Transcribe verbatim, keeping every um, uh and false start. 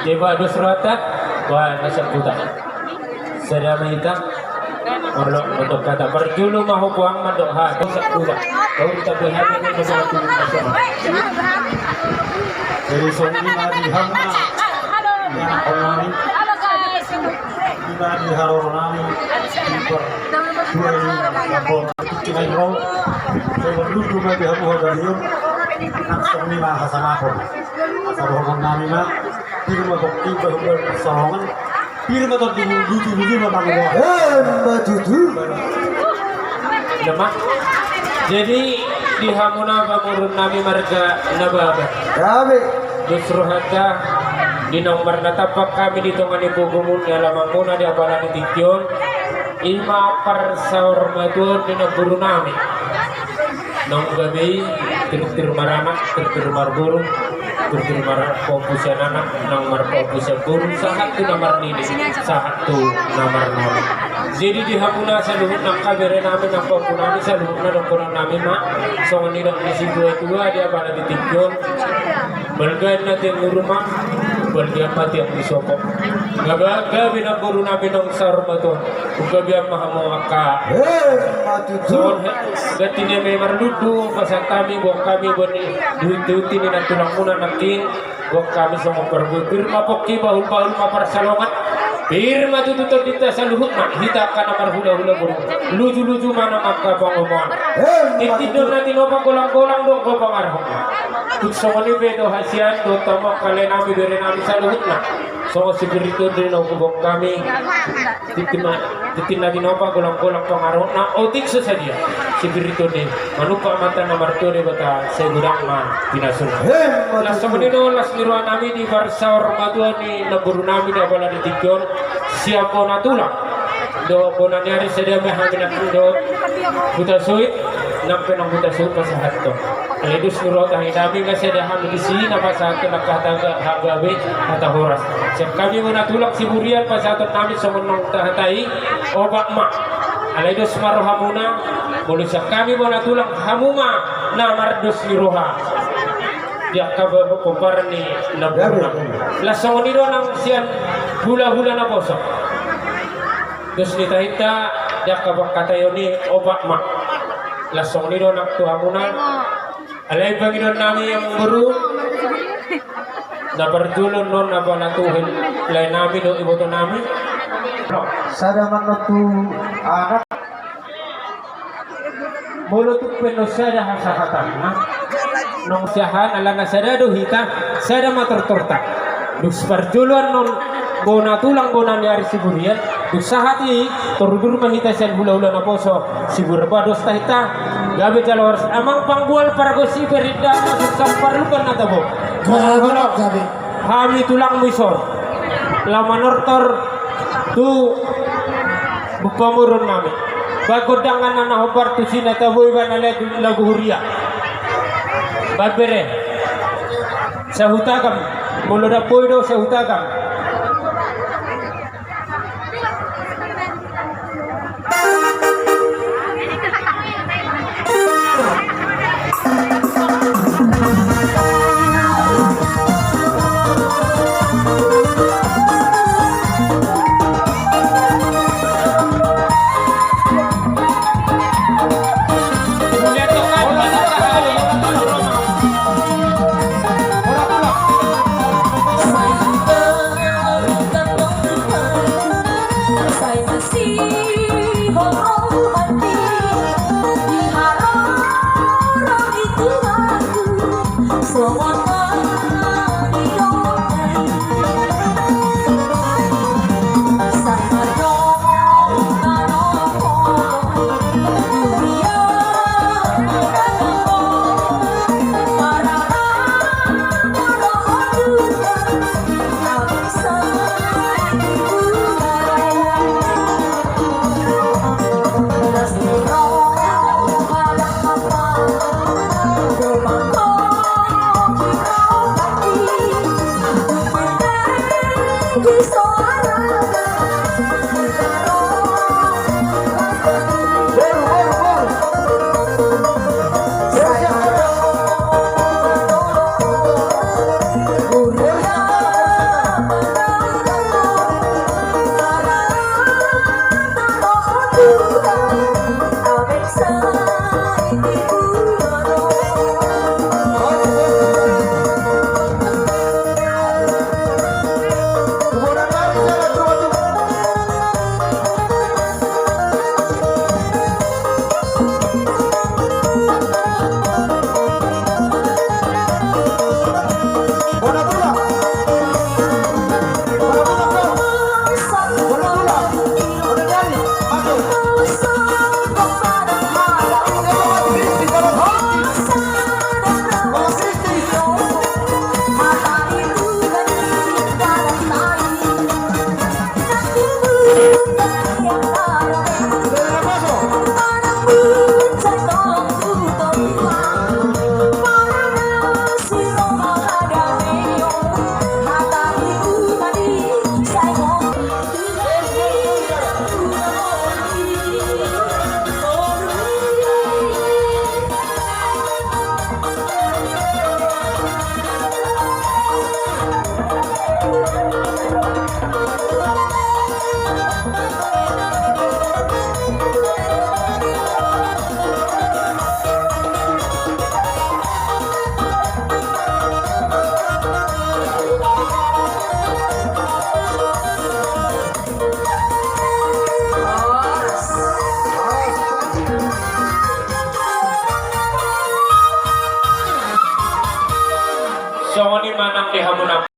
Deba dos rohanta, wah, nasa kuta. Sada ma hita. Molo mandok hata parjolo ma ho puang mandok ha, dos kuta. Kau tak boleh hati ni mandok kuta. Jadi songon i ma di hamuna. Halo, guys. Ima di haroro nami. Dua ni lapor. Kira ro. Saya berlutu ma di hamu hagalion. Nang songon i ma hasangapon. Asa dohonon nami ma. Pir ma pokki bahul parsaongan. Pir ma tondi lutu lutu ma mangulo. Emma tutu. Lemak. Jadi di hamuna pamoruon nami marga Nababan. Gabe. Dos rohanta di naung marnatampak hami di tonga ni pogu ni alamanmuna di apala ni tingki on. Ima parsaormatuaon ni namboru nami. Naung gabe i tirtir maranak, tirtir marboru, tirtir marpahompu sian anak, naung marpahompu sian boru, sahat tu na marnini, sahat tu na marnono. Jadi di hamuna saluhutna angka bere nami, angka ompu nami saluhutna, dohonon nami ma songon nidok ni situatua di apala di tingki on. Balga na tiang ni ruma, balga ma tiang ni sopo. Gabe, gabe namboru nami naung saormatuaon. Gabe ma hamu angka. Emma tutu. Songon he, ganti ni eme marlundu pasahat hami, boan hami boan ni, di hunti-hunti ni nantulangmuna nangkin. Boan hami songon parbue, pir ma pokki, bahul-bahul ma parsaongan. Pir ma tutu tondinta saluhutna, hita angka na marhula-hula boru. Luju-luju ma nang angka pangomoan. Emma tutu. Tintin do na tinopa, golang-golang do angka pangarahutna. Tung songon i pe do hasian dohot hamu angka lae nami bere nami saluhutna. Songon sipir ni tondi na huboan hami. Tintin na, tintin na tinopa, golang-golang pangarahutna, otik so sadia. Sipir ni tondi, manumpak ma hata na martua Debata, sai godang ma pinasuna. Emma tutu. Las songon i do las ni roha nami di parsaormatuaon ni namboru nami di apala di tingki on. Sian bona tulang dohot bona ni ari, sadia ma hami nangkin dohot Hutasoit, nang pe nang Hutasoit pasahathon. Alai dos ni roha tahi nami, nga sadia hami disi na pasahathon angka hata ga-, hata gabe, hata horas. Sian hami bona tulang Siburian pasahaton nami songon naung tahatai, opat ma. Alai dos ma rohamuna, molo sian hami bona tulang, hamu ma na mardos ni roha. Di angka ba-, pomparan ni namboru nami. Las songon i do nang sian hula-hula naposo. Dos ni tahinta di angka pangkataion i, opat ma. Las songon i do nang tu hamuna. Alai pangidoan nami, amangboru, na parjolo annon, na pala tu hel-, lae nami dohot iboto nami. Sada ma annon tu anak. Molo tung pe annon sada hasahatanna, naung siahaan, alana sada do hita, sada ma tortorta. Dos parjolo annon bona tulang, bona ni ari Siburian, dung sahat i, tor udur ma hita sian hula-hula naposo Siburian, ba dos tahinta. Gabe jala horas, amang panggual pargonsi, perindahan na suksa, parlukan na tabo. Gabe, gabe. Hami tulangmu i son, laho manortor tu pamoruon nami. Baen gondang na hombar tusi na tabo, iba na lagu, lagu huria. Baen bere. Sahutagam. Molo dapoi do sahutagam.